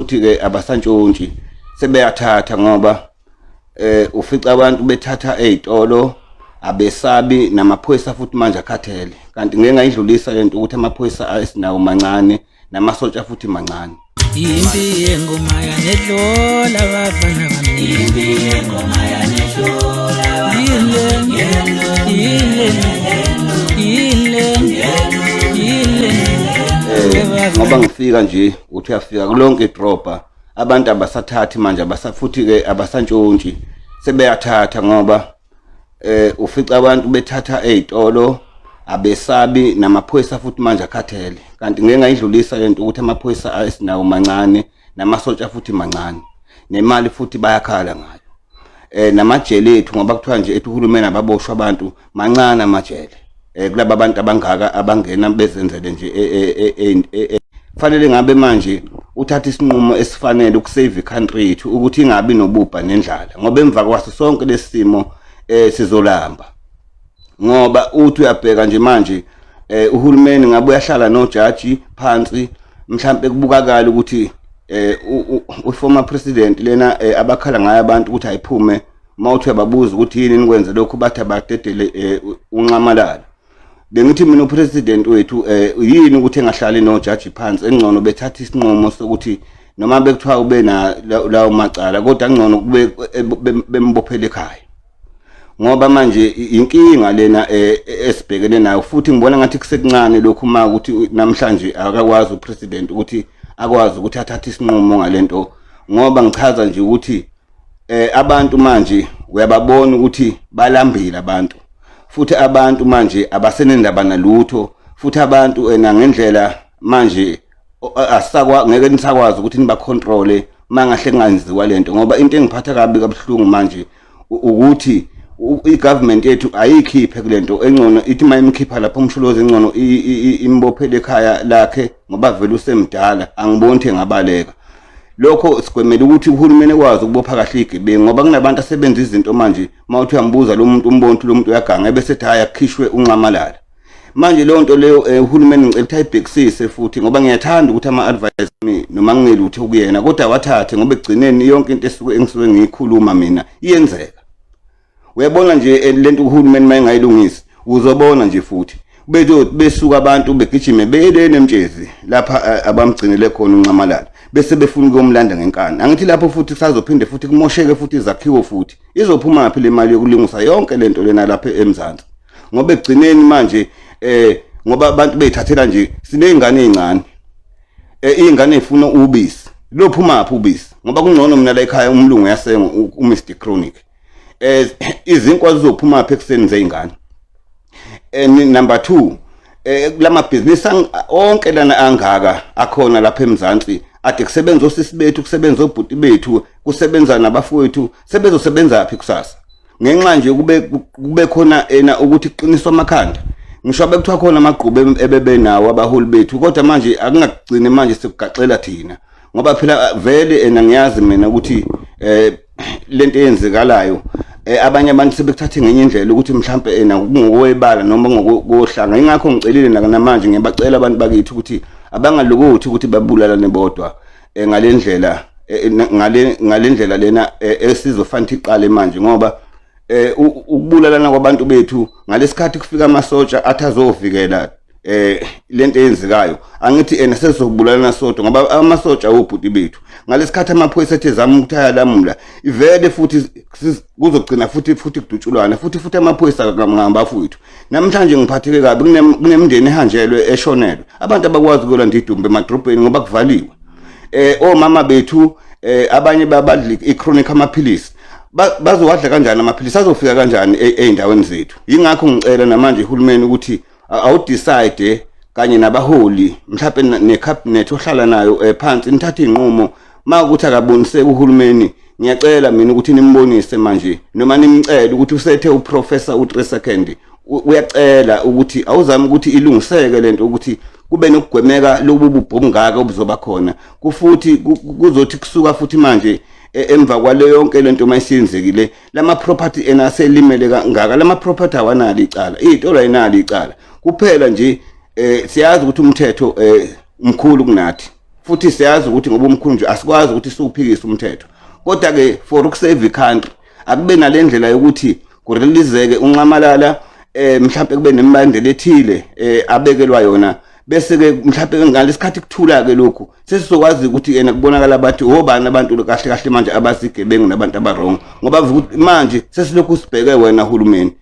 Futhi-ke abasantshontshi, sebeyathatha ngoba ufica abantu bethatha ezitolo, abesabi namaphoyisa futhi manje akhathele. Kanti ngeke ngayidlulisa lento ukuthi amaphoyisa esinawo mancane namasotsha futhi mancane. Impi yengoma yanedlola bafana bami. Impi yengoma yanedlola. Yile yile yile yile. Ngoba ngifika nje uthi uyafika kulonke idrobha, abantu abasathathi manje, abasafuthi ke abasantshontshi, sebeyathatha ngoba ufica abantu bethatha ezitolo, abesabi namaphoyisa futhi manje akhathele. Kanti ngeke ngayidlulisa lento ukuthi amaphoyisa esinawo mancane namasotsha futhi mancane, nemali futhi bayakhala ngayo. Namajele ethu, ngoba kuthiwa nje ethi uhulumeni ababoshwa abantu, mancane amajele kulaba bantu abangaka abangena bezenzele nje. Kufanele ngabe manje uthatha isinqumo esifanele ukusave i-country yethu ukuthi ingabi nobubha nendlala, ngoba emva kwaso sonke lesimo sizolamba. Ngoba uthi uyabheka nje manje, uhulumeni ngabe uyahlala nojaji phansi, mhlambe kubukakala ukuthi u-former president lena abakhala ngayo abantu ukuthi ayiphume. Mawuthi uyababuza ukuthi yini nikwenze lokhu, bathi abadedele uNxamalala. Bengithi mina upresident wethu yini ukuthi engahlali nojaji phansi, engcono bethatha isinqumo sokuthi noma bekuthiwa ube na lawo macala, kodwa ngcono kube bembophele ekhaya, ngoba manje inkinga lena esibhekene nayo. Futhi ngibona ngathi kusekuncane lokhu uma ukuthi namhlanje akakwazi upresident ukuthi akwazi ukuthi athathe isinqumo ngalento, ngoba ngichaza nje ukuthi abantu manje uyababona ukuthi balambile abantu, futhi abantu manje abasenendaba nalutho, futhi abantu ena ngendlela manje asisakwa ngeke nisakwazi ukuthi nibacontrole mangahle kungenziwa lento. Ngoba into engiphatha kabi kabuhlungu manje ukuthi i-government yethu ayikhiphe kulento, engcono ithi mayimkhipha lapho uMsholozi, engcono imbophele ekhaya lakhe, ngoba vele usemdala, angiboni ukuthi engabaleka. Lokho sigwemela ukuthi uhulumeni ekwazi ukubopha kahle igebengu, ngoba kunabantu asebenza izinto manje, mawuthi uyambuza lo muntu, umbona ukuthi lo muntu uyaganga, ebese ethi hhayi, akukhishwe uNxamalala. Manje leyo nto leyo, uhulumeni ngicela ukuthi ayibhekisise futhi, ngoba ngiyathanda ukuthi ama-advice ami noma ngingelutho kuyena, kodwa awathathe, ngoba ekugcineni yonke into esuke engisuke ngiyikhuluma mina iyenzeka. Uyabona nje, lento uhulumeni mayengayilungisi, uzobona nje futhi bezothi besuka abantu begijime beyeleni eMtshezi lapha abamgcinele khona uNxamalala, bese befuna ukuyomlanda ngenkani. Angithi lapho futhi kusazophinde futhi kumosheke futhi izakhiwo, futhi izophuma phi le mali yokulungisa yonke lento lena lapha eMzansi? Ngoba ekugcineni manje ngoba abantu beyithathela nje, siney'ngane ey'ncane, iy'ngane ey'funa ubisi, lophuma phi ubisi? Ngoba kungcono mina la ekhaya umlungu uyasenga, uMr Chronic. Izinkwa zizophuma phi ekuseni zey'ngane? Number 2, kulamabhizinisi onke lana angaka akhona lapha eMzansi, ade kusebenza osisi bethu, kusebenza obhuti bethu, kusebenza nabafowethu, sebezosebenza phi kusasa? Ngenxa nje kube khona ena ukuthi kuqiniswa amakhanda, ngisho bekuthiwa khona amagqubu ebebenawo abaholi bethu, kodwa manje akungagcini manje sikugaxela thina, ngoba phela vele ena ngiyazi mina ukuthi lento eyenzekalayo, abanye abantu sebekuthathe ngenye indlela ukuthi mhlambe ena kungokwebala noma ngokohlanga. Ingakho ngicelile namanje, ngiyabacela abantu bakithi ukuthi abangalokothi ukuthi babulalane bodwa ngalendlela ngale ndlela lena esizofanele iqale manje, ngoba ukubulalana kwabantu bethu ngalesikhathi kufika amasotsha athi azovikela lento eyenzekayo, angithi ena sezobulalana sodwa, ngoba amasotsha awobhuti bethu. Ngalesikhathi amaphoyisa ethi ezama ukuthi ayalamula, ivele futhi kuzogcina futhi kudutshulwana futhi amaphoyisa ngabafowethu. Namhlanje ngiphatheke kabi, kunemindeni ehanjelwe, eshonelwe, abantu abakwazi ukuyolanda idumbe emadrobheni ngoba kuvaliwe. Omama bethu abanye babadla i-chronic amaphilisi, bazowadla kanjani amaphilisi? Azofika kanjani ey'ndaweni zethu? Yingakho ngicela namanje uhulumeni ukuthi awudecide kanye nabaholi, mhlawumbe necabinet ohlala nayo phansi, nithathe iy'nqumo. Ma ukuthi akaboniseki uhulumeni, ngiyacela mina ukuthi nimbonise manje noma nimcele ukuthi usethe uprofessor u3 second uyacela ukuthi awuzame ukuthi ilungiseke lento, ukuthi kube nokugwemeka lobu bubhungaka obuzoba khona. Kufuthi kuzothi kusuka futhi manje emva kwale yonke lento mayisiyenzekile, lama property ena aselimele kangaka, lama property awanalo icala, iy'tolo ayinalo icala kuphela nje. Siyazi ukuthi umthetho mkhulu kunathi. Futhi siyazi ukuthi ngoba umkhulu nje asikwazi ukuthi siwuphikise umthetho, kodwa ke for ukusave i-country akube nalendlela yokuthi kureleaseke uNxamalala, mhlawumbe kube nemibandela ethile abekelwa yona, bese ke mhlawumbe ngalesikhathi kuthula ke lokhu sesizokwazi ukuthi yena kubonakala bathi obani abantu kahle kahle manje abazigebengu nabantu aba-wrong, ngoba manje sesilokhu sibheke wena hulumeni.